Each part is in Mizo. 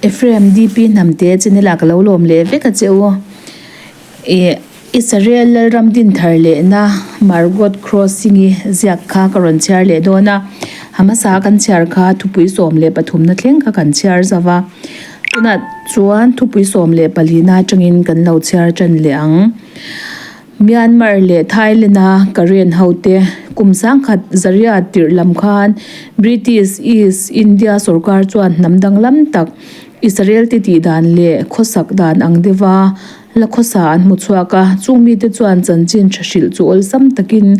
Ephraim DP Hnamte channel ah ka lo lawm leh vek a che u. Ih Israel Lalram Dinthar lehna Margot Crossing-i ziak kha ka rawn chhiar leh dawn a. Hamasa kan chhiar kha thupui 13 na thleng kha kan chhiar zo va. Tunah chuan thupui 14 na atangin kan lo chhiar tan leh ang. Myanmar leh Thailand-a Karen hote kum sangkhat zariat tirh lam khan British East India sorkar chuan hnam danglam tak Israel te tih dan leh khawsak dan ang deuha la khawsa an hmu chhuak a, chung mite chuan chanchin tha hrilh chu awlsam takin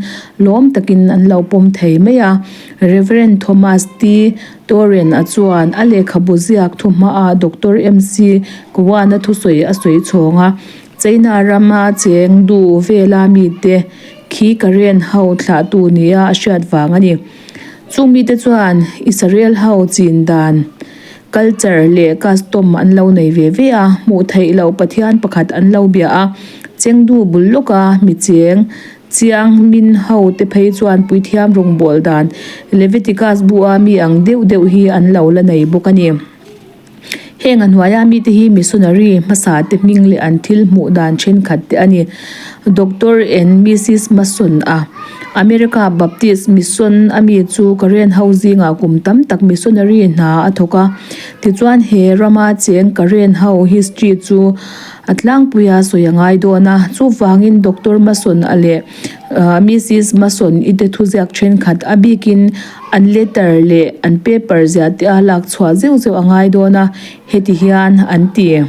lawm takin an lo pawm thei mai a. Rev Thomas T Toren-a chuan a lehkhabu ziak thuhmaah Doctor MC Kowan-a thusawi a sawi chhawng a. China rama cheng duh vela mite khi Karen ho thlahtu nia a hriat vang a ni. Chung mite chuan Israel ho chin dan, culture leh custom an lo nei ve ve a, hmuh theih loh Pathian pakhat an lo bia a. Chengdu bul lawka mi cheng Chiang Min ho te phei chuan puithiam rawngbâwl dan Leviticus bu-a mi ang deuh deuh hi an lo la nei bawk a ni. Heng a hnuaia mite hi missionary hmasa te hming leh an thil hmuh dan thenkhat te a ni. Doctor and Missus Mason a America Baptist Mission a mi chu Karen ho zingah kum tam tak missionary hna a thawk a. Tichuan he rama cheng Karen ho history chu a tlangpuia sawi a ngai dawn a. Chuvangin Doctor Mason a leh Missus Mason i te thuziak thenkhat a bikin An letter leh an paper ziah te a lak chhuah zeuh zeuh a ngai dawn a, heti hian an ti.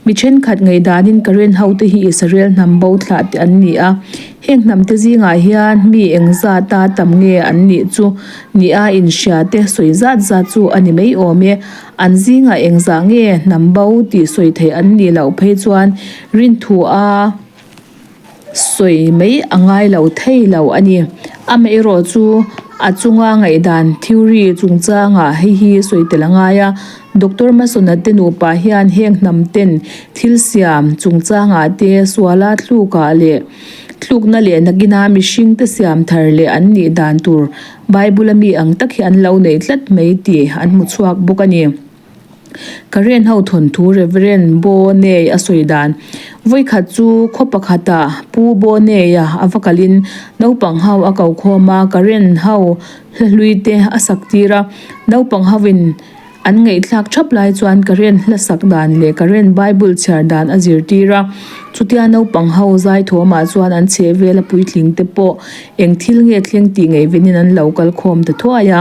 Mi thenkhat ngaihdanin Karen ho te hi Israel hnam bo thlah te an ni a, heng hnam te zingah hian mi engzata tam nge an nih chu nia inhria te sawi zat zat chu a ni mai awm e. An zingah engzah nge hnam bo tih sawi theih an nih loh phei chuan rinthu a. Sawi mai a ngai lo thei lo a ni. Amaherawh chu a chunga ngaihdan theory chungchangah hei hi sawi tel a ngai a. Doctor Mason-a te nupa hian heng hnam ten thil siam chungchangah te suala thlukah leh thlukna leh nakina mihring te siam thar leh an nih dan tur Bible-a mi ang tak hi an lo nei tlat mai tih an hmu chhuak bawk a ni. Karen ho thawnthu Rev. Bo Nei a sawi dan. Vawikhat chu khaw pakhatah Pu Bo Neia a va kalin naupang ho a ko khawm a, Karen ho hla hlui te a sak tir a. Naupang hoin an ngaihthlak thap lai chuan Karen hla sak dan leh Karen Bible chhiar dan a zirtir a. Chutia naupang ho zai thawmah chuan an chhehvel a puitling te pawh eng thil nge thleng tih ngaihvenin an lo kal khawm ta thuai a.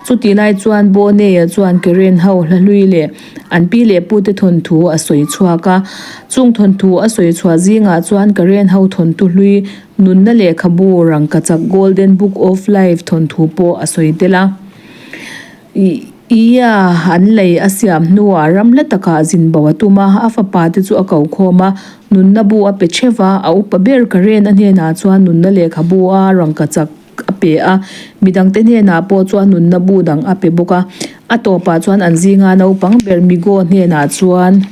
Chutih lai chuan Boney-a chuan Karen ho hla hlui leh an pi leh pute thawnthu a sawi chhuak a. Chung thawnthu a sawi chhuah zingah chuan Karen ho thawnthu hlui nunna lehkhabu rangkachak Golden Book of Life thawnthu pawh a sawi tel a. Ia an lei a siam hnuah ram hla takah zin bo a tum a, a fapa te chu a ko khawm a, nunna bu a pe theuh a, a upa ber Karen a hnenah chuan nunna lehkhabu a rangkachak a pe a, midangte hnenah pawh chuan nunna bu dang a pe bawk a. A tawpah chuan an zinga naupang ber Migo hnenah chuan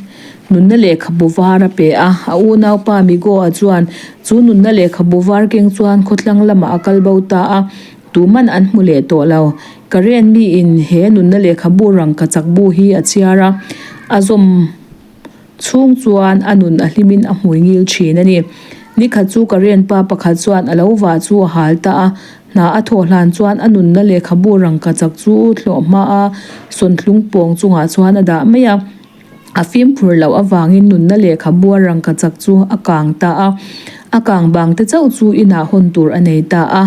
nunna lehkhabu var a pe a. A unaupa Migo-a chuan chu nunna lehkhabu var keng chuan khawthlang lamah a kal bo ta a, tuman an hmu leh tawh lo. Karen miin he nunna lehkhabu rangkachak bu hi a chhiar a, a zawm. Chhung chuan a nun a hlimin a hmui ngil thin a ni. Nikhat chu Karen pa pakhat chuan a lo vah chu a hal ta a, hna a thawh hlan chuan a nunna lehkhabu rangkachak chu thlawh hma a sawntlung pawng chungah chuan a dah mai a. A fimkhur loh avangin nunna lehkhabu a rangkachak chu a kang ta a, a kang bang te chauh chu inah hawn tur a nei ta a.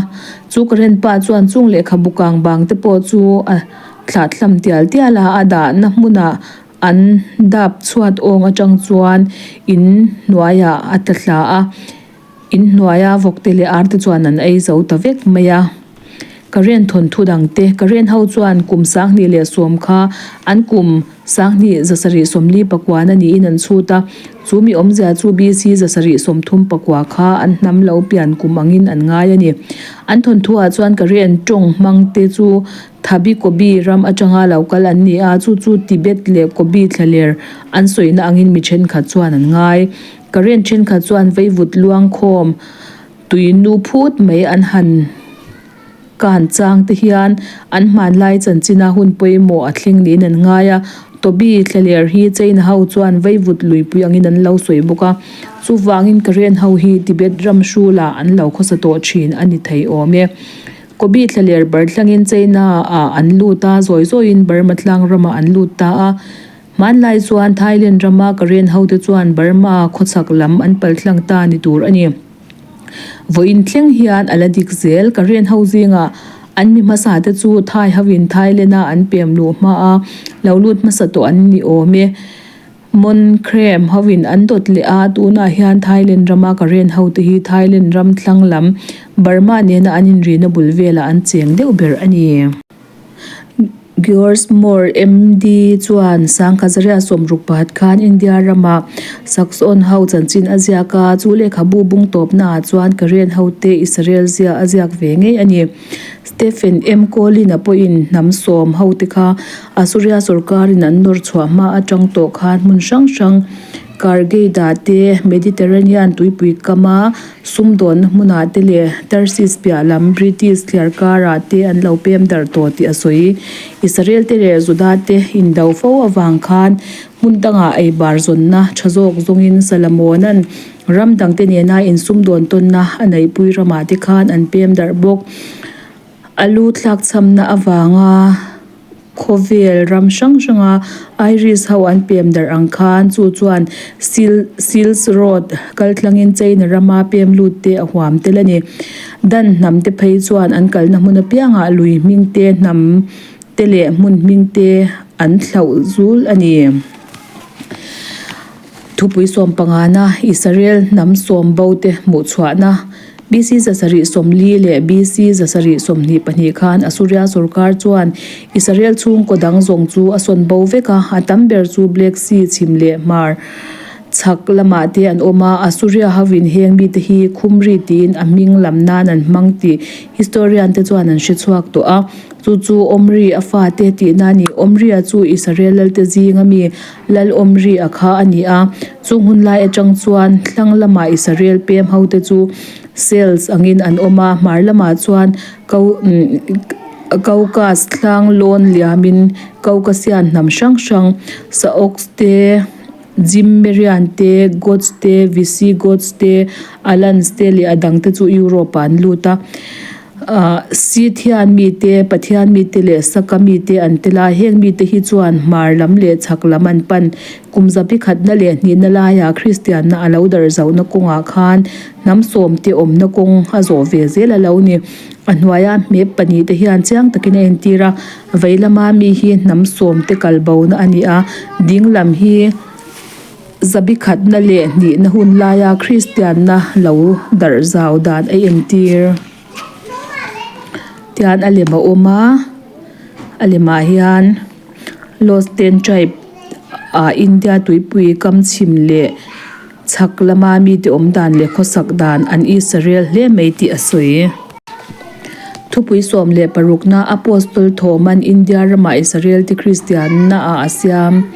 Chu Karen pa chuan chung lehkhabu kang bang te pawh chu a thlahtlam tial tial a, a dahna hmunah An dap chhuat awng atang chuan in hnuaiah a tla thla a, in hnuaia vawkte leh arte chuan an ei zo ta vek mai a. Karen thawnthu dangte, Karen ho chuan kum 2010 kha an kum 2749 na niin an chhut a, chu mi awmzia chu BC 734 kha an hnam lo pian kum angin an ngai a ni. An thawnthuah chuan Karen tawng hmangte chu Thabi Kobi ram atanga lo kal an ni a, chu chu Tibet leh Kobi thlaler an sawina angin mi thenkhat chuan an ngai. Karen thenkhat chuan veivut luang khawm tui nu phut mai an han. kan chang te hian an hmanlai chanchina hun pawimawh a thleng niin an ngai a. Toby thlaler hi China ho chuan vaivut luipui angin an lo sawi bawk a, chuvangin Karen ho hi Tibet ram hrulah an lo khawsa tawh thin a ni thei awm e. Kobe thlaler bar thlangin China ah an lut a, zawi zawiin Burma tlang ramah an lut ta a. Hmanlai chuan Thailand rama Karen hote chuan Burma khawchhak lam an pal tlang ta ni tur a ni. Vawiin thleng hian a la dik zel. Karen ho zingah an mi hmasa te chu Thai hoin Thailand-a an pem luh hma a lo lut hmasa tawh an ni awm e. Mon Khrem hoin an dawt leh a, tunah hian Thailand rama Karen hote hi Thailand ram thlang lam Burma nena an inrina bul velah an cheng deuh ber a ni. George Moore, MD, chuan Sangkhazaria sawmruk pakhat khan India rama Saxon ho chanchin a ziak a, chu lehkhabu bung tawpnaah chuan Karen hote Israel zia a ziak ve ngei a ni. Stephen M. Collin-a pawhin hnam sawm hote kha Assuria sawrkarin an nawr chhuah hma atang tawh khan hmun hrang hrang Kargeida te, Mediterranean tuipui kama Sumdawnna hmunah te leh Tarsis piah lam British thliar karah te an lo pem darh tawh tih a sawi. Israel te leh Juda te indo fo avang khan hmun dangah ei bar zawnna tha zawk zawngin Salamona'n ram dangte nena insumdawn tawnna a neihpui ramah te khan an pem darh bawk. A lu tlakchhamna avanga. Khawvel ram hrang hranga Irish ho an pem darh ang khan chu chuan Silk Road kaltlangin China rama pem lut te a huam tel a ni. Dan hnam te phei chuan an kalna hmun apiangah lui hming te, hnam te leh hmun hming te an thlauh zul a ni. Thupui sawmpangana Israel hnam sawm bo te hmuhchhuahna. BC 740 leh BC 722 khan Assuria sorkar chuan Israel chhungkaw dang zawng chu a sawn bo vek a, a tam ber chu Black Sea chhim leh hmar chhak lamah te an awm a. Assuria hovin heng mite hi Khumri tiin a hming lam nan an hmang tih historian te chuan an hre chhuak tawh a. Chu chu Omri a fate tihna a ni. Omri-a chu Israel lalte zinga mi Lal Omri-a kha a ni a. Chung hun lai atang chuan thlang lamah Israel pem hote chu Celts angin an awm a, hmar lamah chuan Caucasus thlang lawn liamin Caucasian hnam hrang hrang Saoks te, Cimmerian te, Goths te, Visigoths te, Alans te leh a dangte chu Europe-ah an lut a. Scythian mite, Pathian mite leh Saka mite an tel a, heng mite hi chuan hmar lam leh chhak lam an pan. Kum zabi khatna leh hnihna laiah Kristianna a lo darh zohna kawngah khan hnam sawmte awmna kawng a zawh ve zel a lo ni. A hnuaia hmep pahnihte hian chiang takin a entir a, vei lama mi hi hnam sawmte kal bona a ni a, ding lam hi Zabi khatna leh hnihna hun laia Kristianna lo darh zau dan a entir tian a lem a awm a, a lemah hian Lost Ten Tribe ah India tuipui kam chhim leh chhak lama mite awm dan leh khawsak dan an Israel hle mai tih a sawi. Thupui 16 na Apostol Thoman India ramah Israel te Kristianna ah a siam.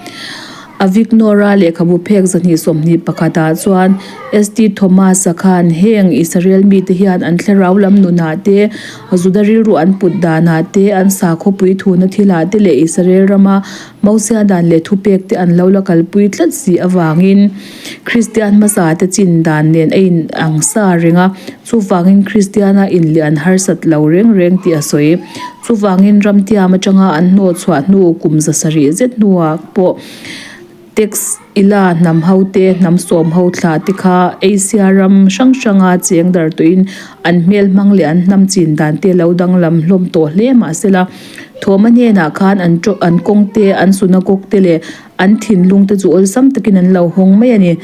Avignora lehkhabu phek 221 ah chuan ST Thomas-a khan heng Israel mite hian an thlarau lam nunah te, Juda rilru an put danah te, an sakhawpui thuna thilah te leh Israel rama Mosia dan leh thupek te an lo la kalpui tlat si avangin Kristian hmasa te chin dan nen a in ang sa reng a, chuvangin Kristiana in leh an harsat lo reng reng tih a sawi. Chuvangin ramtiam atanga an hnawh chhuah hnu kum 700 zet hnuah pawh Tex ila hnam ho te, hnam sawm ho thlah te kha Asia ram hrang hranga cheng dar tawhin an hmel hmang leh an hnam chin dan te lo danglam hlawm tawh hle mahsela Thawma hnenah khan an an kawng te, an sunakawk te leh an thinlung te chu awlsam takin an lo hawng mai a ni.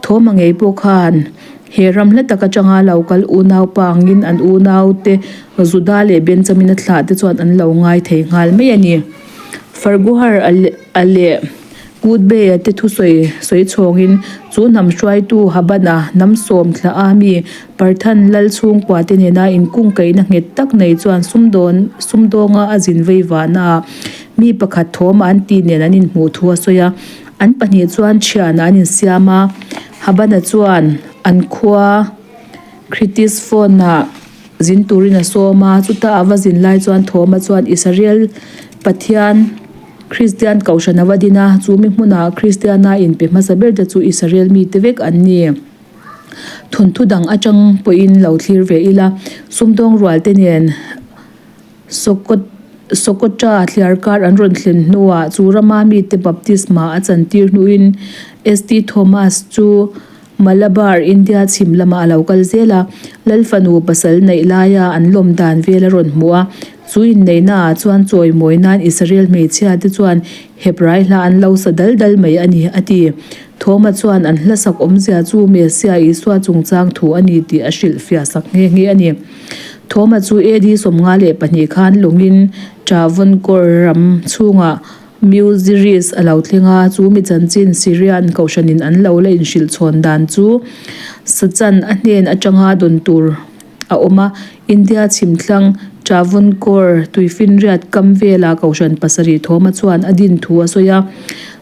Thawma ngei pawh khan he ram hla tak atanga lo kal unaupa angin an unaute Juda leh Benjamina thlah te chuan an lo ngai thei nghal mai a ni. Farguhar a leh Kutbei-a te thusawi sawi chhawngin chu hnam hruaitu Haban-a hnam sawm thlah a mi Parthan lal chhungkua te nena inkungkaihna nghet tak nei chuan sumdawn sumdawnga a zin vei vahna ah mi pakhat thawm an tih nen an inhmuh thu a sawi a. An pahnih chuan thianah an insiam a, Haban-a chuan an khua Kritisphone-ah. zin turin a sawm a, chuta a va zin lai chuan Thawma chuan Israel Pathian Kristian Kohhran a va din a, chu mi hmuna Kristiana inpe hmasa ber te chu Israel mite vek an ni. Thawnthu dang atang pawhin lo thlir ve ila, sumdawng rual te nen Sokotra thliar kar an rawn thlen hnuah chu rama mite baptisma a chantir hnuin ST Thomas chu Malabar, India chhim lamah a lo kal zel a, Lal fanu pasal neih laia an lawm dan vel a rawn hmu a. Chu inneihnaah chuan chawimawi nan Israel hmeichhia te chuan Hebrai hla an lo sa dal dal mai a ni, a ti. Thoma chuan an hlasak awmzia chu Messiah Isua chungchang thu a ni tih a hrilhfiah sak nghe nghe a ni. Thoma chu AD 52 khan lawngin Travancore ram chhungah Muziris a lo thleng a, chu mi chanchin Syrian kohhranin an lo la inhrilh chhawn dan chu Sachan a hnen atanga dawn tur a awm a. India chhimthlang Travancore tuifinriat kam vela kohhran pasarih Thoma chuan a din thu a sawi a,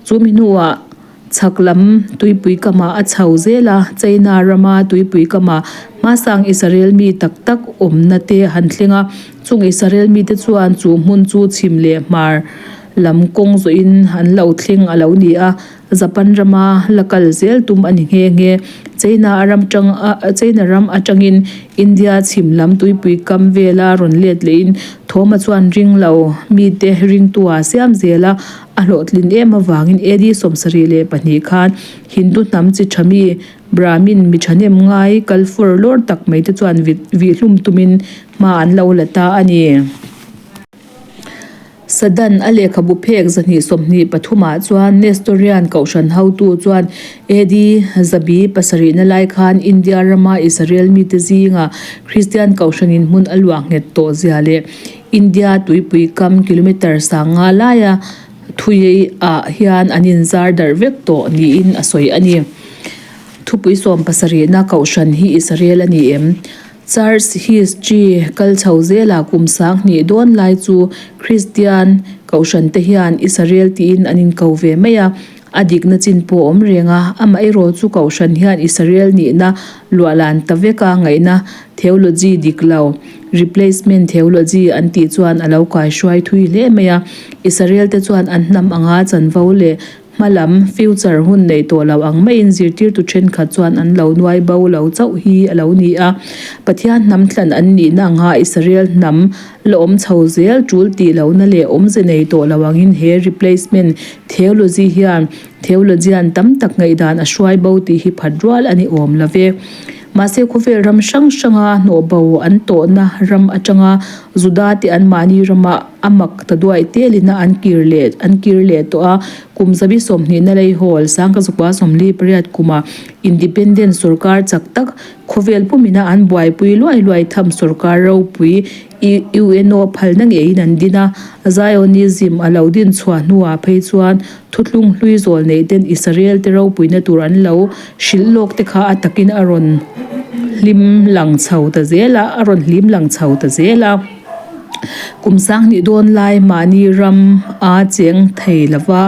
chu mi hnuah Chhak lam tuipui kamah a chho zel a, China rama tuipui kamah hmasang Israel mi tak tak awmna te han thleng a, chung Israel mite chuan chu hmun chu chhim leh hmar lam kawng zawhin an lo thleng a lo ni a, Japan rama la kal zel tum a ni nghe nghe. China ram tang China ram atangin India chhim lam tuipui kam vela rawn let lehin Thawma chuan ring lo mite ringtu-ah siam zel a, A hlawhtlin em avangin AD 74 khan Hindu hnam chi tha mi Brahmin mi thahnem ngai kal fur lawr tak mai te chuan vihhlum tumin hma an lo la ta a ni. Sadan a lehkhabu phek 223 ah chuan Nestorian Kohhran hotu chuan AD zabi pasarihna lai khan India rama Israel mite zinga Kristian Kohhranin hmun a luah nghet tawh zia leh India tuipui kam kilometre sanga laia thui ah hian an inzar darh vek tawh niin a sawi a ni. Thupui sawm pasarihna Kohhran hi Israel a ni em? Church history kal chho zela kum sang hnih dawn lai chu Kristian Kohhran te hian Israel tiin an inko ve mai a, a dikna chin pawh a awm reng a, amaherawh chu Kohhran hian Israel nihna luahlan ta veka ngaihna theology dik lo, replacement theology an tih chuan a lo kaihruai thui hle mai a. Israel te chuan an hnam anga chanvo leh hma lam, future, hun neih tawh lo ang maiin zirtirtu thenkhat chuan an lo nuai bo lo chauh hi a lo ni a. Pathian hnam thlan an nihna anga Israel hnam la awm chho zel tul tih lohna leh awmze nei tawh lo angin he replacement theology hian theologian tam tak ngaihdan a hruai bo tih hi phat rual a ni awm lo ve. Mahse khawvel ram hrang hranga hnawhbo an tawhna ram atanga Juda te anmahni rama a mak ta duai telina an kir leh an kir leh tawh a, kum zabi sawmhnihna lei hawl sangka zakua sawmli pariat kuma independent sorkar chak tak khawvel pumina an buaipui luai luai tham sorkar ropui UNO phalna ngeiin an din a, Zionism a lo din chhuah hnuah phei chuan Thuthlung hlui zawl neih ten Israel te ropuina tur an lo hrilh lawk te kha a takin a rawn hlim lang chho ta zel a, a rawn hlim lang chho ta zel a. Kum sanghnih dawn lai mahni ram a cheng thei lova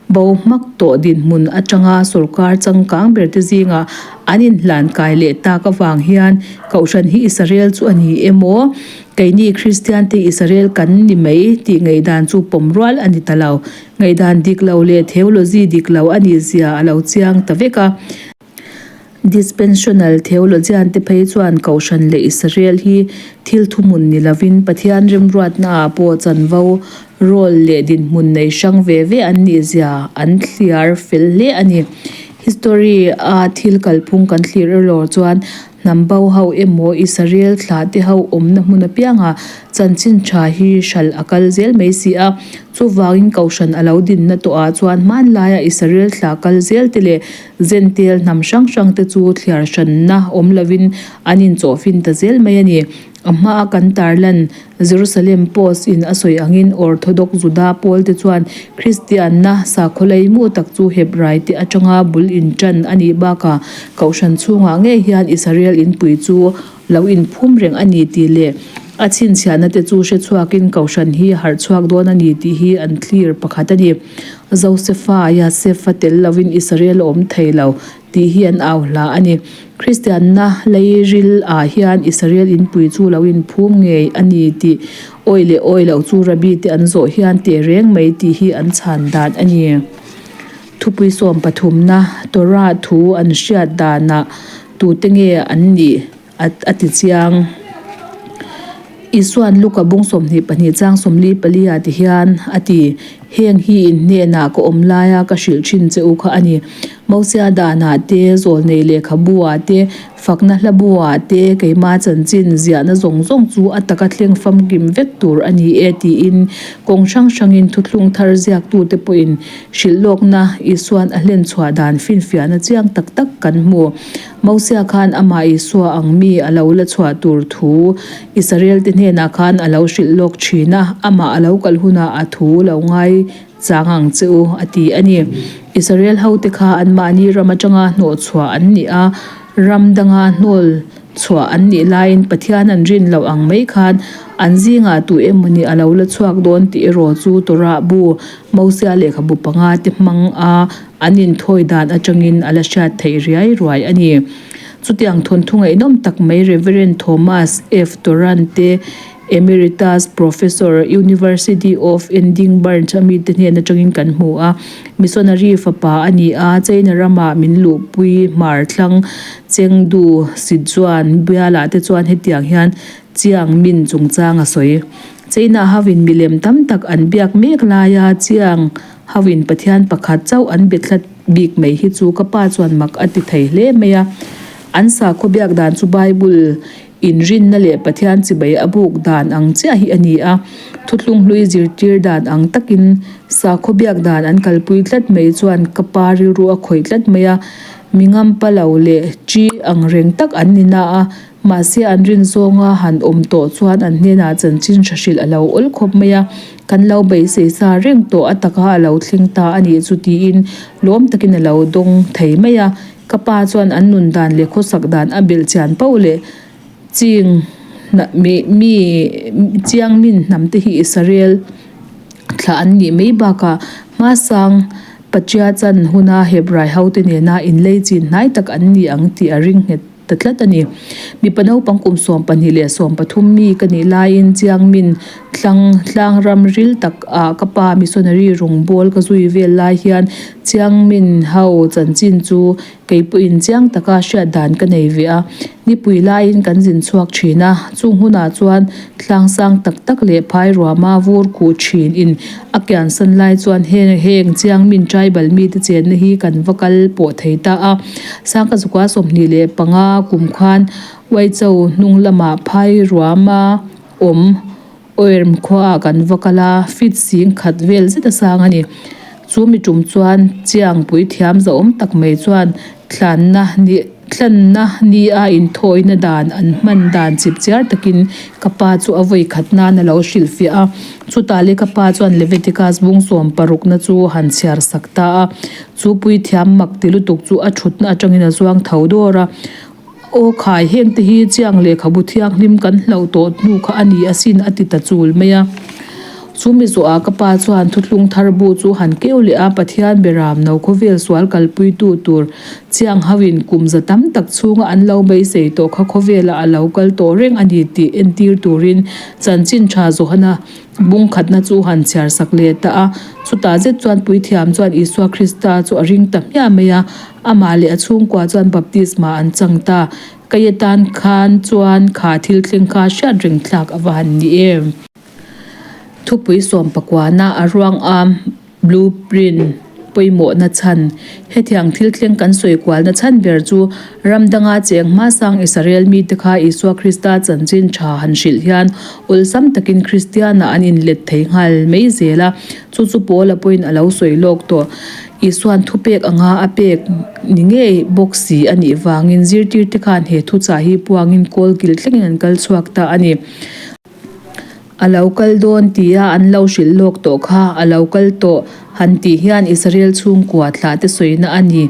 bo hmak tawh dinhmun atanga sorkar changkang ber te zingah an inhlan kai leh tak avang hian Kohhran hi Israel chu a ni emaw? Keini Kristian te Israel kan ni mai tih ngaihdan chu pawm rual a ni ta lo. Ngaihdan dik lo leh theology dik lo a nih zia a lo chiang ta vek a. Dispensational theologian te phei chuan Kohhran leh Israel hi thil thuhmun ni lovin Pathian remruatnaah pawh chanvo, role leh dinhmun nei hrang ve ve an nih zia an thliar fel hle a ni. History a thil kalphung kan thlir erawh chuan Hnam bo ho emaw Israel thlah te ho awmna hmun apiangah chanchin tha hi hralh a kal zel mai si a. Chuvangin Kohhran a lo dinna tawhah chuan hmanlaia Israel thlah kal zel te leh Zentel hnam hrang hrang te chu thliar hranna awm lovin an inchawhfin ta zel mai a ni. A hmaa kan tarlan Jerusalem Post in a sawi angin Orthodox Juda pawl te chuan Kristianna sakhaw leimu tak chu Hebrai te atanga bul intan a nih bakah Kohhran chhungah ngei hian Israel inpui chu lo inphum reng a ni tih leh A chhinchhiahna te chu hre chhuakin Kohhran hi harh chhuak dawn a ni tih hi an thlir pakhat a ni. Josefa, Yasefa tel lovin Israel a awm thei lo tih hi an au hla a ni. Kristianna leiril ah hian Israel inpui chu lo inphum ngei a ni tih awi leh awi loh chu Rabbi te an zawh hian teh reng mai tih hi an chhan dan a ni. Thupui sawm pathumna Torah thu an hriat danah tute nge an nih a ti chiang. Isua'n Luka bung 22 chang 44 ah ti hian a ti, Heng hi in hnenah ka awm laia ka hrilh thin che u kha a ni. Mosia danah te, zawlnei lehkhabu ah te, fakna hlabu ah te, keima chanchin ziahna zawng zawng chu a taka thleng famkim vek tur a ni e tiin kawng hrang hrangin thuthlung thar ziaktute pawhin hrilhlawkna Isua'n a hlenchhuah dan finfiahna chiang tak tak kan hmu. Mosia khan amah Isua ang mi a lo la chhuah tur thu Israel-te hnenah khan a lo hrilh lawk thin a, amah a lo kal hunah a thu lo ngai chang ang che u, a ti a ni. Israel hote kha anmahni ram atanga hnawh chhuah an nih a, ram danga hnawl chhuah an nih laiin Pathian an rin loh ang mai khan an zingah tu emawni a lo la chhuak dawn tih erawh chu Torah bu, Mosia lehkhabu panga te hmang a An inthawi dan atangin a la hriat theih riai ruai a ni. Chutiang thawnthu ngaihnawm tak mai Rev. Thomas F. Torrant te, Emeritus Professor, University of Edinburgh a mite hnen atangin kan hmu a. Missionary fapa a ni a, China rama min luhpui hmar thlang Chengdu, Sichuan bialah te chuan hetiang hian Chiang Min chungchang a sawi. China hovin milem tam tak an biak mek laia Chiang Hauin Pathian pakhat chauh an be thlat bik mai hi chu ka pa chuan mak a ti thei hle mai a. An sakhaw biak dan chu Bible inrinna leh Pathian chibai a buk dan ang chiah hi a ni a. Thuthlung hlui zirtir dan ang takin sakhaw biak dan an kalpui tlat mai chuan ka pa rilru a khawih tlat mai a. Mi ngampa lo leh chi ang reng tak an ni na a. Mahse an rin zawnga han awm tawh chuan an hnenah chanchin hra hrilh a lo awl khawp mai a, kan lo beisei sa reng tawh a taka a lo thleng ta a nih chu tiin lawm takin a lo dawng thei mai a. Ka pa chuan an nun dan leh khawsak dan a belh chian poh leh ching mi mi chiang min hnam te hi Israel thlah an nih mai bakah hmasang Pachia chan huna Hebrai hote nena inlei chin hnai tak an ni ang tih a ring nghet. ta tlat a ni. Mipa naupang kum 12 leh 13 mi ka nih laiin Chiangmin tlang tlang ram ril tak ah ka pa missionary rawngbâwl ka zui vel lai hian Chiangmin ho chanchin chu kei pawhin chiang taka hriat dan ka nei ve a. Nipui laiin kan zin chhuak thin a, chung hunah chuan tlang sang tak tak leh phai ruama vur khuh thin in a kiansan lai chuan heng heng Chiangmin tribal mite chenna hi kan va kal pawh thei ta a. Sangka zukua 25 kum khan Uaicho hnung lamah phai ruama awm Oerm khuaah kan va kal a, feet sing khat vel zet a sang a ni. Chu mi tum chuan Chiang puithiam zahawm tak mai chuan thlanna ni thlanna ni a inthawina dan an hman dan chip chiar takin ka pa chu a vawi khat nan a lo hrilhfiah a. Chutah leh ka pa chuan Leviticus bung sawm parukna chu han chhiar sak ta a. Chu puithiam mak ti lutuk chu a thutna atangin a zuang tho dawr a, Aw khai, heng te hi chiang lehkhabu thianghlim kan hlauh tawh hnu kha a ni asin a ti ta chul mai a. Chu mi zawhah ka pa chuan thuthlung thar bu chu han keu leh a, Pathian beram no khawvel sual kalpuitu tur chiang hauhin kum za tam tak chhunga an lo beisei tawh kha khawvelah a lo kal tawh reng a ni tih entir turin chanchin tha Johana Bung khatna chu han chhiar sak leh ta a, chutah zet chuan puithiam chuan Isua Krista chu a ring ta hmiah mai a, amah leh a chhungkua chuan baptisma an chang ta. Kei atan khan chuan kha thil thleng kha hriat reng thlak a va han ni em? Thupui sawm pakuana a ruang am. Blue print pawimawhna chhan. Hetiang thil thleng kan sawi kualna chhan ber chu ram danga cheng hmasang Israel mite kha Isua Krista chanchin tha han hrilh hian awlsam takin Kristianah an inlet thei nghal mai zel a, chu chu Paula pawhin a lo sawi lawk tawh. Isua'n thupek anga a pek ni ngei bawk si a nih vangin zirtirte khan he thuchah hi puangin kawlkil thlengin an kal chhuak ta a ni. A lo kal dawn tia an lo hrilh lawk tawh kha a lo kal tawh han tih hian Israel chhungkua thlahte sawina a ni.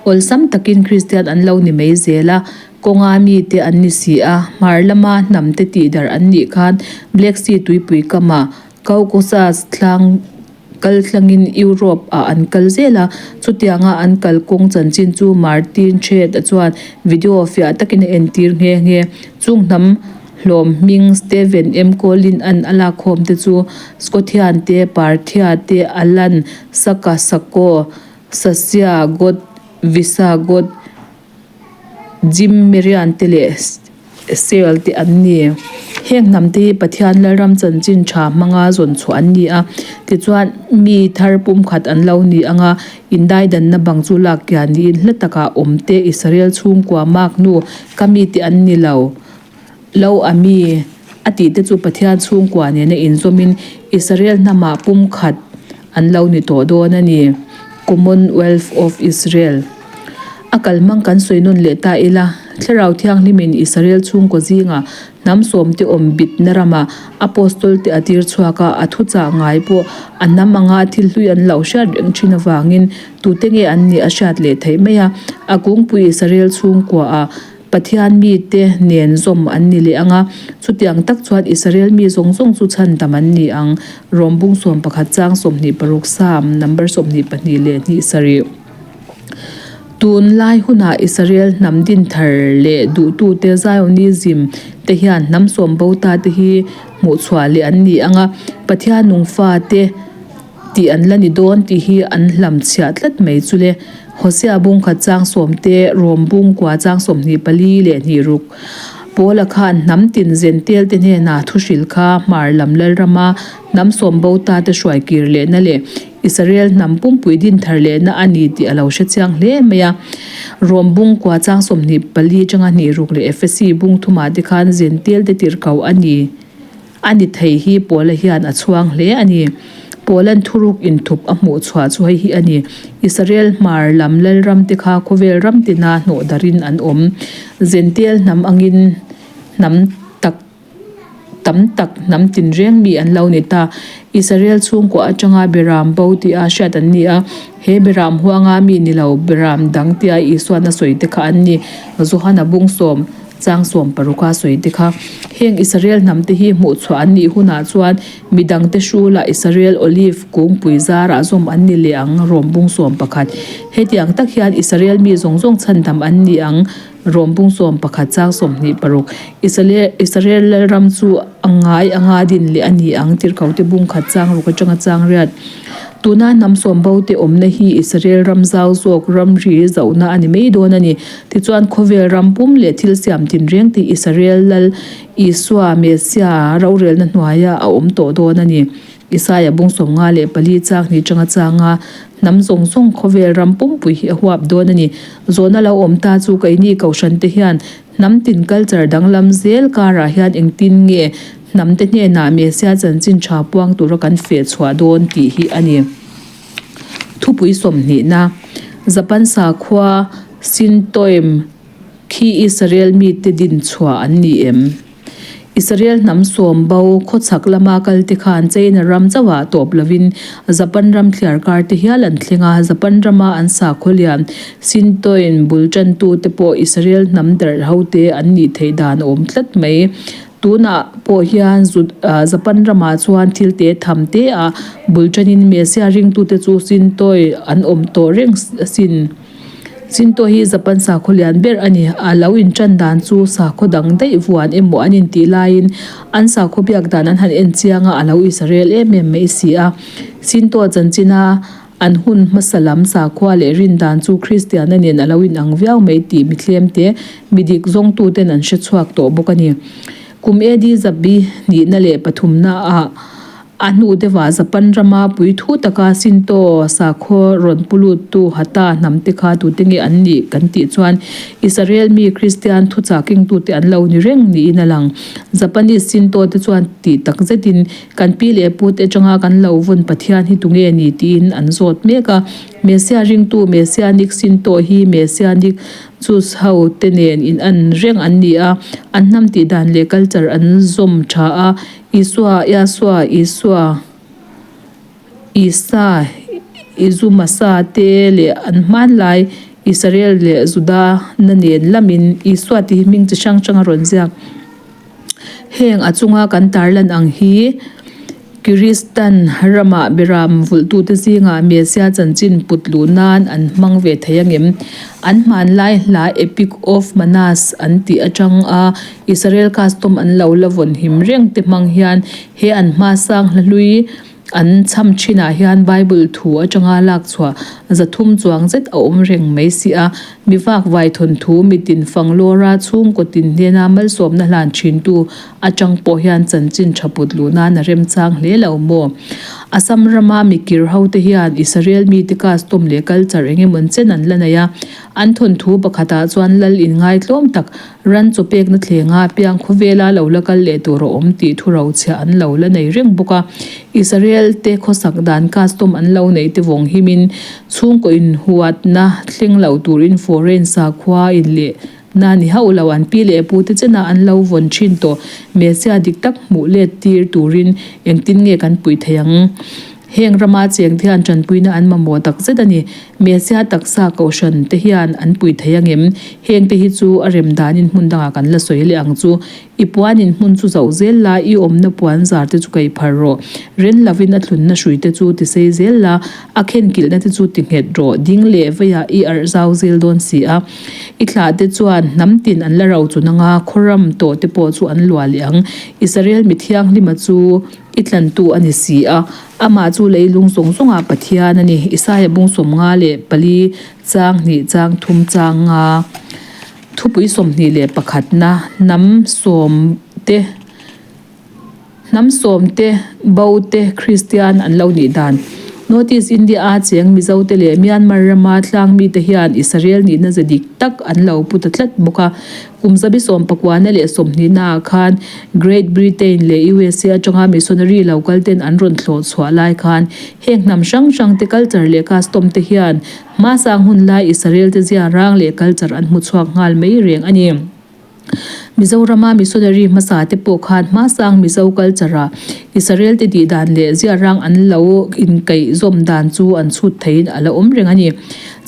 Awlsam takin Kristian an lo ni mai zel a, kawnga mite an ni si a. Hmar lama hnamte tihdarh an nih khan Black Sea tuipui kamah Caucasus tlang kal thlangin Europe ah an kal zel a, chutianga an kal kawng chanchin chu Martin Thread-a chuan video fiah takin a entir nghe nghe. Chung hnam hlawm hming Steven M. Collin-a'n a lakkhawm te chu Scothian te, Parthia te, Alan, Saka, Sako, Sasia, Goth, Visagoth, Jim Merian te leh Seol te an ni. Heng hnam te hi Pathian Lalram chanchin tha hmanga zawn chhuah an ni a, tichuan mi thar pumkhat an lo ni anga indaidanna bang chu lak kian niin hla takah awm te Israel chhungkua mak hnu ka mite an ni lo lo a mi a tih te chu Pathian chhungkua nena inzawmin Israel hnamah pumkhat An lo ni tawh dawn a ni. Commonwealth of Israel. A kalhmang kan sawi nawn leh ta ila, Thlarau Thianghlimin Israel chhungkaw zingah hnam sawmte awm bitna ramah Apostol te a tir chhuak a, a thuchah ngai pawh a hnam anga thil hlui an lo hriat reng thin avangin tute nge an nih a hriat leh theih mai a. A kungpui Israel chhungkuaah Pathian mite nen zawm an ni leh ang a, chutiang tak chuan Israel mi zawng zawng chu chhandam an ni ang. Rom bung 11 chang 26 Salm number 22 leh hnih sarih. Tun lai hunah Israel hnam dinthar leh duhtute Zionism te hian hnam sawm bo ta te hi hmuhchhuah leh an ni ang a, Pathian nungfa te, Tih an la ni dawn tih hi an hlam chhiah tlat mai chu le. Hosea bung khat chang sawm te, Rom bung kua chang 24 leh hnih ruk Paula khan hnam tin zen tel te hnenah thu hrilh kha hmar lam lalrama hnam sawm bo ta te hruai kir lehna leh Israel hnam pumpui din thar lehna a ni tih a lo hre chiang hle mai a. Rom bung kua chang 24 atanga hnih ruk leh Efesi bung thumah te khan zen tel te tirhkoh a ni. A ni thei hi Paula hian a chhuang hle a ni. Paula'n thuruk inthup a hmuh chhuah chu hei hi a ni, Israel hmar lam lalram te kha khawvel ram tina hnawh darin an awm. Zential hnam angin hnam tak tam tak hnam tinreng mi an lo ni ta. Israel chhungkua atanga Beram bo tia hriat an ni a, he Beram huanga mi ni lo Beram dang tia Isuan a sawi te kha an ni. Johana bung sawm. Chang sawm paruka sawi te kha. Heng Israel hnam te hi hmuh chhuah an nih hunah chuan mi dangte hrulah Israel Olive kungpui zarah zawm an ni leh ang, Rom bung sawm pakhat. Hetiang tak hian Israel mi zawng zawng chhandam an ni ang, Rom bung sawm pakhat chang 20 paruk. Israel lalram chu a ngai anga din leh a ni ang, Tirhkote bung khat chang ruk atanga chang riat. Tuna hnam sawm bo te awmna hi Israel ram zau zawk ramri zauhna a ni mai dawn a ni. Tichuan, khawvel ram pum leh thil siam tinreng tih Israel Lal Isua, Messia, rorelna hnuaia a awm tawh dawn a ni. Isaia bung 54 chang hnih tanga changa hnam zawng zawng khawvel ram pumpui hi a huap dawn a ni. Zawhna lo awm ta chu keini Kohhrante hian hnam tin culture danglam zel karah hian engtin nge hnamte hnenah Messia chanchin tha puang tura kan feh chhuah dawn tih hi a ni. Thupui sawmhnihna, Japan sakhua Shintoism khi Israel mite din chhuah an ni em? Israel hnam sawm bo khawchhak lama kalte khan China ram chauhah tawp lovin Japan ram thliarkar te hial an thleng a, Japan rama an sakhaw lian Shintoism bul tantute pawh Israel hnam darh hote an nih theih dan a awm tlat mai. Tunah pawh hian Japan ramah chuan thil te tham te ah bul tanin Messia ringtute chu Shinto an awm tawh reng asin. Shinto hi Japan sakhaw lian ber a ni. A lo intan dan chu sakhaw dang daih vuan emaw an intih laiin an sakhaw biak dan an han en chiang a, a lo Israel em em mai si a. Shinto chanchina An hun hmasa lam sakhua leh rin dan chu Kristiana nen a lo inang viau mai tih mithlemte, midik zawngtuten an hre chhuak tawh bawk a ni. Kum AD zabi hnihna leh pathumna ah a hnu deuhah Japan rama puithu taka Shinto sakhaw rawn pu luttu Hata hnamte kha tute nge an nih kan tih chuan Israel mi Kristian thuchah kengtute an lo ni reng niin a lang. Japanese Shinto te chuan tih tak zetin Kan pi leh pute atanga kan lo vawn Pathian hi tunge ni tiin an zawt mek a. Messiah ringtu Messianic Shinto hi Messianic Jews ho te nen in an reng an ni a, an hnam tih dan leh culture an zawm tha a, Isua, Yahshua, Isua, Isa, Izumasa te leh an hmanlai Israel leh Juda na nen lamin Isua tih hi hming chi hrang hrang a rawn ziak. Heng a chunga kan tarlan ang hi Kiristan ramah beram vulhtute zingah Mesia chanchin put luh nan an hmang ve thei angem? An hmanlai hla Epic of Manas an tih atang a Israel custom an lo la vawn him reng te hmang hian he an hmasang hla hlui An chham thinah hian Bible thu atanga lak chhuah 300 chuang zet a awm reng mai si a. Mi vak vai thawnthu mitin fang lawra chhungkaw tin hnena malsawmna hlan thintu atang pawh hian chanchin tha put luh nan a remchang hle lo maw? Assam rama mikir hote hian Israel mite custom leh culture eng emawn chen an la nei a. An thawnthu pakhatah chuan lal inngaitlawm tak Ran chaw pekna thlenga piang khawvela lo la kal leh tur a awm tih thu rochhiah an lo la nei reng bawk a. Israel te khawsak dan custom an lo neih te vawng himin chhungkaw inhuatna thleng lo turin foreign sakhua in leh na ni hauh lo an pi leh pu te chena an lo vawn thin tawh Messiah dik tak hmuh let tir turin engtin nge kan puih thei ang? Heng rama cheng te hian tanpuina an mamawh tak zet a ni. Messiah taksa kohhran te hian an pui thei angem? Heng te hi chu a rem danin hmun dangah kan la sawi leh ang chu. I puanin hmun chu zoh zel la, i awmna puan zar te chu kaih phar rawh. Ren lovin a thlunna hrui te chu ti sei zel la, a khenkilhna te chu ti nghet rawh. Ding leh veiah i arh zau zel dawn si a. I thlah te chuan hnam tin an la ro chun anga, khawram tawh te pawh chu an luah leh ang. Israel mi thianghlima chu. I tlantu a ni si a, amah chu leilung zawng zawngah Pathian a ni. Isaia bung 54 chang hnih chang thum chang nga thupui 21 na hnam sawm te hnam sawm te bo te Kristian an lo nih dan. North East India a cheng Mizo te leh Myanmar rama tlang mite hian Israel nihna ze dik tak an lo pu ta tlat bawk a. Kum zabi sawmpakuana leh sawmhnihnaah khan Great Britain leh USA atanga missionary lo kal ten an rawn thlawh chhuah lai khan heng hnam hrang hrang te culture leh custom te hian hmasang hun lai Israel te zia rang leh culture an hmu chhuak nghal mai reng a ni. Mizorama missionary hmasa te pawh khan hmasang Mizo culture ah Israel te tih dan leh zia rang an lo inkaih zawm dan chu an chhut theiin a la awm reng a ni.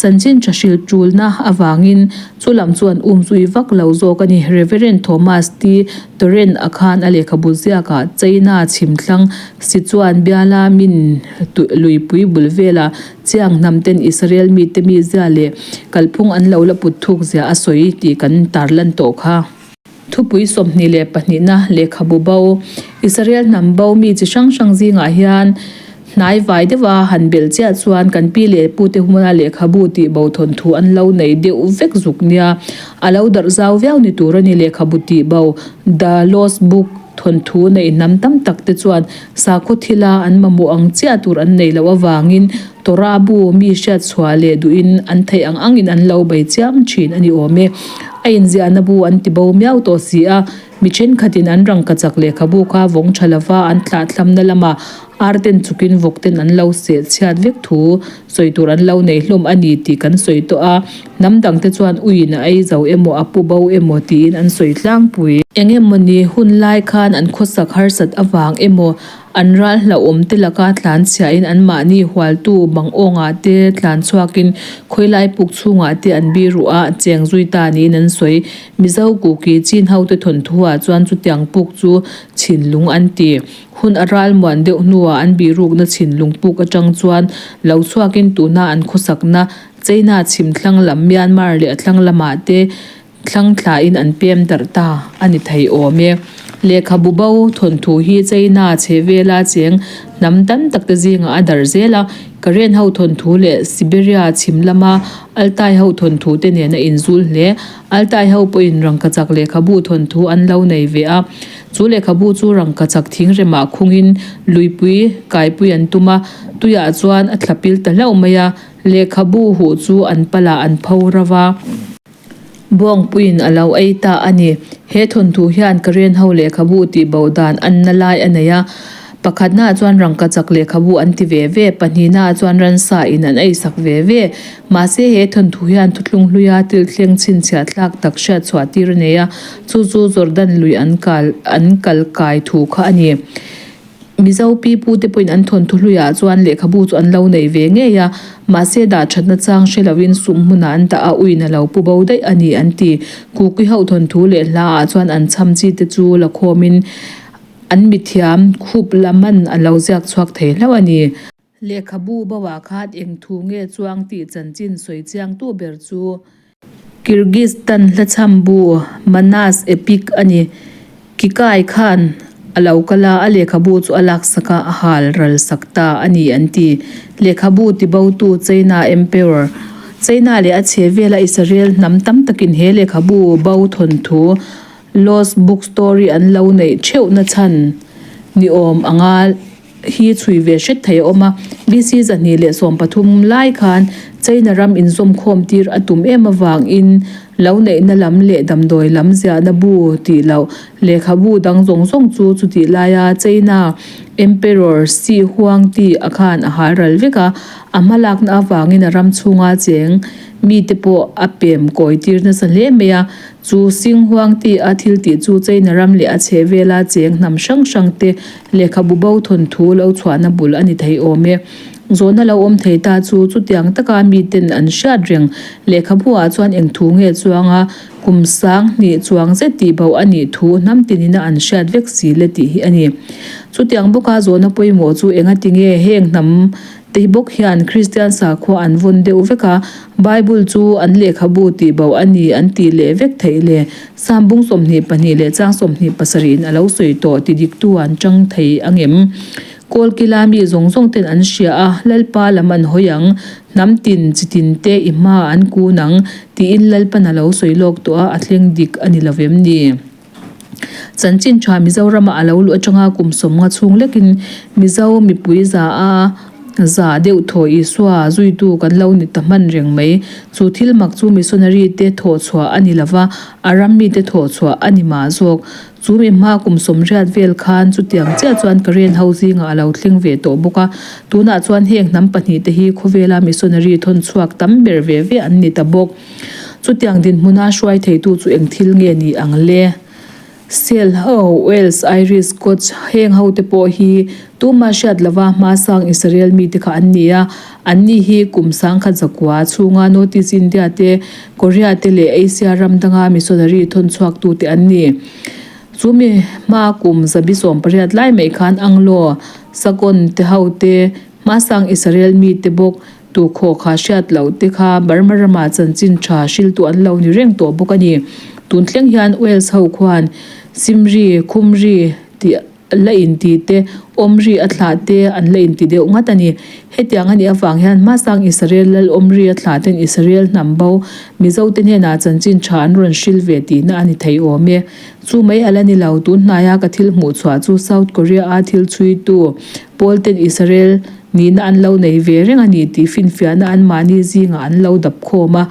Chanchin tha hrilh tulna avangin Chu lam chu an um zui vak lo zawk a ni. Reverend Thomas T. Torrent a khan a lehkhabu ziakah China chhimthlang Sichuan biala min luipui bul velah Chiang hnam ten Israel mite mizia leh kalphung an lo la put thuk zia a sawi tih kan tarlan tawh kha. Thupui 22 na lehkhabu bo, Israel hnam bo mi chi hrang hrang zingah hian hnai vai deuha han belh chiah chuan kan pi leh pute hmuna lehkhabu tih bo thawnthu an lo nei deuh vek zuk nia. A lo darh zau viau ni tur a ni lehkhabu tih bo, The Lost Book, thawnthu nei hnam tam tak te chuan sakhaw thila an mamawh ang chiah tur an nei loh avangin Torah bu mi hriat chhuah leh duhin an theih ang angin an lo bei chiam thin a ni awm e. A inziahna bu an ti bo miau tawh si a, mi thenkhatin an rangkachak lehkhabu kha vawng tha lova an tlahtlamna lamah arten chukin vawkten an lo seh chhiat vek thu sawi tur an lo nei hlawm a ni tih kan sawi tawh a, hnam dangte chuan uiin a ei zo emaw a pu bo emaw tiin an sawi tlangpui. Eng emawni hun lai khan an khawsak harsat avang emaw An ral hlauhawm te laka tlan chhiahin anmahni hualtu bangawngah te tlan chhuakin khawilai puk chhungah te an biruh a, cheng zui ta niin an sawi. Mizo Kuki chin hote thawnthuah chuan chutiang puk chu chhinlung an ti. Hun a ral muan deuh hnuah an birukna chhinlung puk atang chuan lo chhuakin tuna an khawsakna China chhim thlang lam Myanmar leh a thlang lamah te Thlang thlain an pem darh ta a ni thei awm e. Lehkhabu bo thawnthu hi China chhehvela cheng hnam tam tak te zingah a darh zel a, Karen ho thawnthu leh Siberia chhim lama Altai ho thawnthu te nen a inzul hle. Altai ho pawhin rangkachak lehkhabu thawnthu an lo nei ve a, chu lehkhabu chu rangkachak thingremah khungin luipui kaipui an tum a, tuiah chuan a thla pil ta hlauh mai a, lehkhabu huh chu an palah an pho rauh a. Buangpuiin a lo ei ta a ni. He thawnthu hian Karen ho lehkhabu tih bo dan anna lai a nei a. Pakhatnaah chuan rangkachak lehkhabu an ti ve ve, pahnihnaah chuan ransa in an eisak ve ve. Mahse he thawnthu hian thuthlung hluia thil thleng chhinchhiah thlak tak hriat chhuah tir a nei a, chu chu Jordan lui an kal an kal kai thu kha a ni. Mizo pi pu te pawhin an thawnthu hluiah chuan lehkhabu chu an lo nei ve ngei a, mahse dah thatna chang hre loin sum hmunah an dah a, uiin a lo pu bo daih a ni an ti. Kuki ho thawnthu leh hlaah chuan an chham chi te chu la khawmin an mithiam khup laman a lo ziak chhuak thei hlauh a ni. Lehkhabu boah khan eng thu nge chuang tih chanchin sawi chiangtu ber chu Kyrgyzstan hlachham bu Manas Epic a ni. Kikai khan a lo kal a, a lehkhabu chu a laksak a, a hal ral sak ta a ni an ti. Lehkhabu tibotu China Emperor China leh a chhehvela Israel hnam tam takin he lehkhabu bo thawnthu Lost Book Story an lo neih theuhna chhan ni awm anga hi chhui ve hret thei a awm a. BC 213 lai khan China ram inzawmkhawm tir a tum em avangin lo neihna lam leh damdawi lam ziahna bu tih loh lehkhabu dang zawng zawng chu chutih laia China Emperor Xi Huangti a khan a hal ral vek a, a hmalakna avangin a ram chhunga cheng mite pawh a pem kawi tir nasa hle mai a. Chu Sing Huangti a thil tih chu China ram leh a chhehvela cheng hnam hrang hrang te Lehkhabu bo thawnthu lo chhuahna bul a ni thei awm e. Zawhna lo awm thei ta chu chutiang taka miten an hriat reng. Lehkhabu ah chuan eng thu nge chuang a, kum sang hnih chuang zet tih bo a nih thu hnam tinina an hriat vek si le tih hi a ni. Chutiang bawka zawhna pawimawh chu engati nge heng hnam Tei bawk hian Kristian sakhua an vawn deuh vek a, Bible chu an lehkhabu tih bo a ni an tih leh vek theih le. Psalm bung 22 leh chang 27 in a lo sawi tawh ti diktu an chang thei ang em? Kawlkila mi zawng zawng ten an hria a, Lalpa lam an hawi ang, hnam tin chi tin te i hma an kun ang, tiin Lalpan a lo sawi lawk tawh a, a thleng dik a ni lo vem ni? Chanchin tha Mizorama a lo luh atanga kum sawmnga chhung lekin Mizo mipui za a za deuh thaw Isua zuitu kan lo ni ta hman reng mai. Chu thil mak chu missionary te thawh chhuah a ni lova, a ram mite thawh chhuah a ni mah zawk. Chu mi hma kum sawmriat vel khan chutiang chiah chuan Karen ho zingah a lo thleng ve tawh bawk a. Tunah chuan heng hnam pahnihte hi khawvela missionary thawn chhuak tam ber ve ve an ni ta bawk. Chutiang dinhmuna hruai theitu chu eng thil nge ni ang le? Sel ho, Wales, Irish, Scots heng ho te pawh hi tuma hriat lova hmasang Israel mite kha an ni a, anni hi kum sangkhat zakua chhunga North East India te, Korea te leh Asia ram danga missionary thawn chhuaktute an ni. Chu mi hma kum zabi sawmpariat lai mai khan Anglo, Sagon te ho te, hmasang Israel mite bawk Tu khaw kha hriat loh te kha Burma ramah chanchin tha hriltu an lo ni reng tawh bawk a ni. Tun thleng hian Wales ho khuan Simri, Khumri tih la inti te, Omri a thlah te an la inti deuh ngat a ni. Hetiang a nih avang hian hmasang Israel lal Omri a thlah ten Israel hnam bo Mizo te hnenah chanchin tha an rawn hril ve tihna a ni thei awm e. Chu mai a la ni lo, tun hnaia ka thil hmuh chhuah chu South Korea a thil chhuitu pawl ten Israel Nihna an lo nei ve reng a ni tih finfiahna anmahni zingah an lo dap khawm a.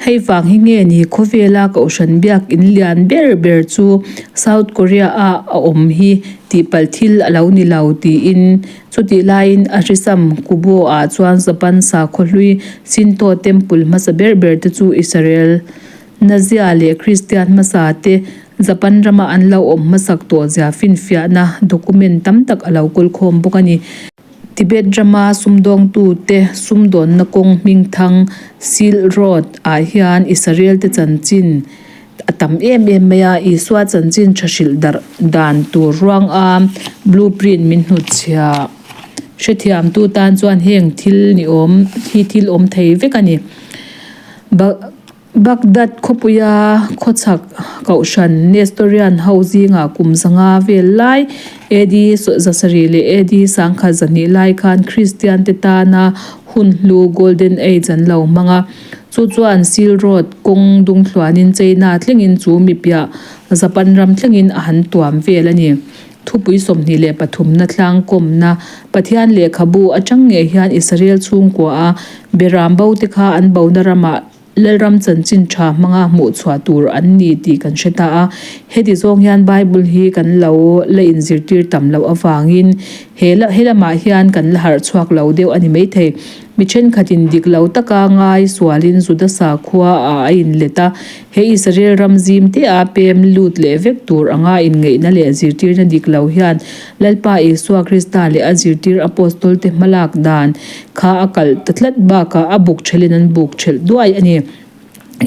Hei vang hi nge ni khawvela Kohhran biak in lian ber ber chu South Korea ah a awm hi tihpalh thil a lo ni lo tiin chutih laiin a hrisam Kubo ah chuan Japan sakhaw hlui Shinto temple hmasa ber ber te chu Israel Nazia leh Kristian hmasa te Japan rama an lo awm hmasak tawh zia finfiahna document tam tak a lo kawl khawm bawk a ni. Tibet rama sumdawngtute sumdawnna kawng hmingthang Silk Road ah hian Israel te chanchin a tam em em mai a, Isua chanchin tha hrilh darh dan tur ruang a blueprint min hnutchhiah hrethiamtu tan chuan heng thil ni awm hi thil awm thei vek a ni. Baghdad khawpuia khawchhak kohhran Nestorian ho zingah kum zanga vel lai AD zasarih leh AD sangkhat zahnih lai khan Kristian te tana hun hlu Golden Age an lo hmang a. Chu chuan Silk Road kawng dungthluanin China thlengin chu mipiah Japan ram thlengin a han tuam vel a ni. Thupui 23 na tlangkawmna Pathian lehkhabu atang ngei hian Israel chhungkua a beram bo te kha an bona ramah. Lalram chanchin tha hmanga hmuh chhuah tur an ni tih kan hre ta a. Heti zawng hian Bible hi kan lo la inzirtir tam loh avangin he he lamah hian kan la harh chhuak lo deuh a ni maithei. Mi thenkhatin dik lo taka ngai sualin Juda sakhua ah a inlet a, he Israel ram zim te a pem lut leh vek tur anga inngaihna leh zirtirna dik lo hian Lalpa Isua Krista leh a zirtir Apostol te hmalak dan kha a kalh ta tlat bakah a buk thelhin an buk thelh duai a ni.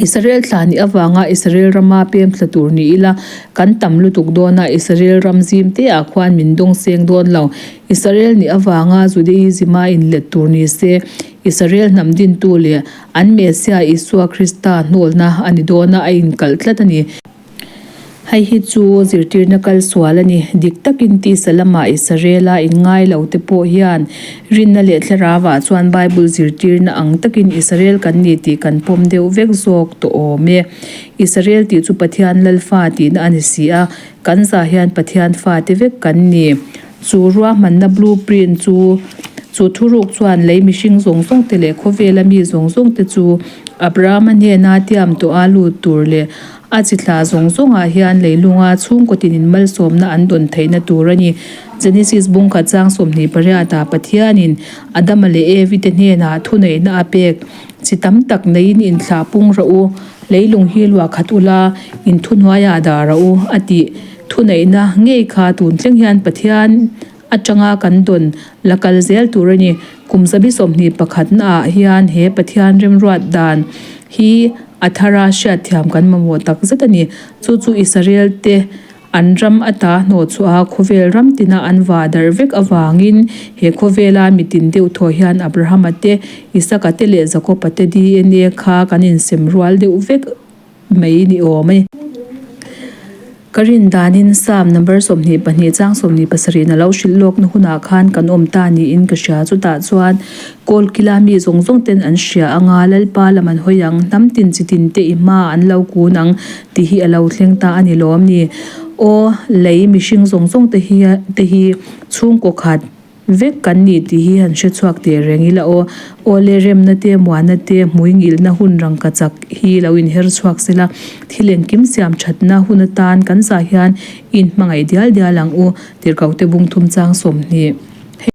Israel thla nih avanga Israel rama pem thla tur ni ila kan tam lutuk dawn a, Israel ram zim te ah khuan min dawng seng dawn lo. Israel nih avanga Judaism a inlet tur ni se, Israel hnam dintu leh an Messiah Isua Krista hnawlna a ni dawn a, a inkalh tlat a ni. Hei hi chu zirtirna kal sual a ni. Dik takin tisa lama Israela inngai lo te pawh hian rinna leh thlarauah chuan Bible zirtirna ang takin Israel kan ni tih kan pawm deuh vek zawk tawh awm e. Israel tih chu Pathian Lalfa tihna a ni si a, kan zah hian Pathian fate vek kan ni. Chu ruahmanna blueprint chu chu thuruk chuan lei mihring zawng zawng te leh khawvela mi zawng zawng te chu Abrahama hnena tiam tawha lut tur leh a chi thla zawng zawngah hian leilunga chhungkaw tinin malsawmna an dawn theihna tur a ni. Genesis bungkhat chang 28 ah Pathianin Adama leh Evi te hnenah thuneihna a pek chi tam tak neiin inthlah pung rawh u, leilung hi luah khat ula inthuhnuaiah dah rawh u a tih. Thuneihna ngei kha tun thleng hian Pathian atanga kan dawn la kal zel tur a ni. Kum 21 naah hian he Pathian remruat dan hi a thara hriatthiam kan mamawh tak zet a ni. Chu chu Israel te an ram ata hnawhchhuah a khawvel ram tina an vah darh vek avangin he khawvela mitin deuh thaw hian Abrahama te, Isaka te leh Jakoba te DNA kha kan insem rual deuh vek mai ni awm e. Ka rin danin Psalm number 22 chang 27 na lo hrilh lawkna hunah khan kan awm ta niin ka hria. Chutah chuan Kawlkila mi zawng zawng ten an hria anga Lalpa lam an hawi ang, hnam tin chi tin te i hma an lo kun ang tih hi a lo thleng ta a ni lawm ni. Aw lei mihring zawng zawng te hi te hi chhungkaw khat Vek kan ni tih hi han hre chhuak teh reng ila aw. Awle remna te, muanna te, hmui ngilhna hun rangka chak hi lo inher chhuak sela, thil engkim siam thatna hun atan kan zah hian i inhmangaih dial dial ang u, tirhkohte bung thum chang 20.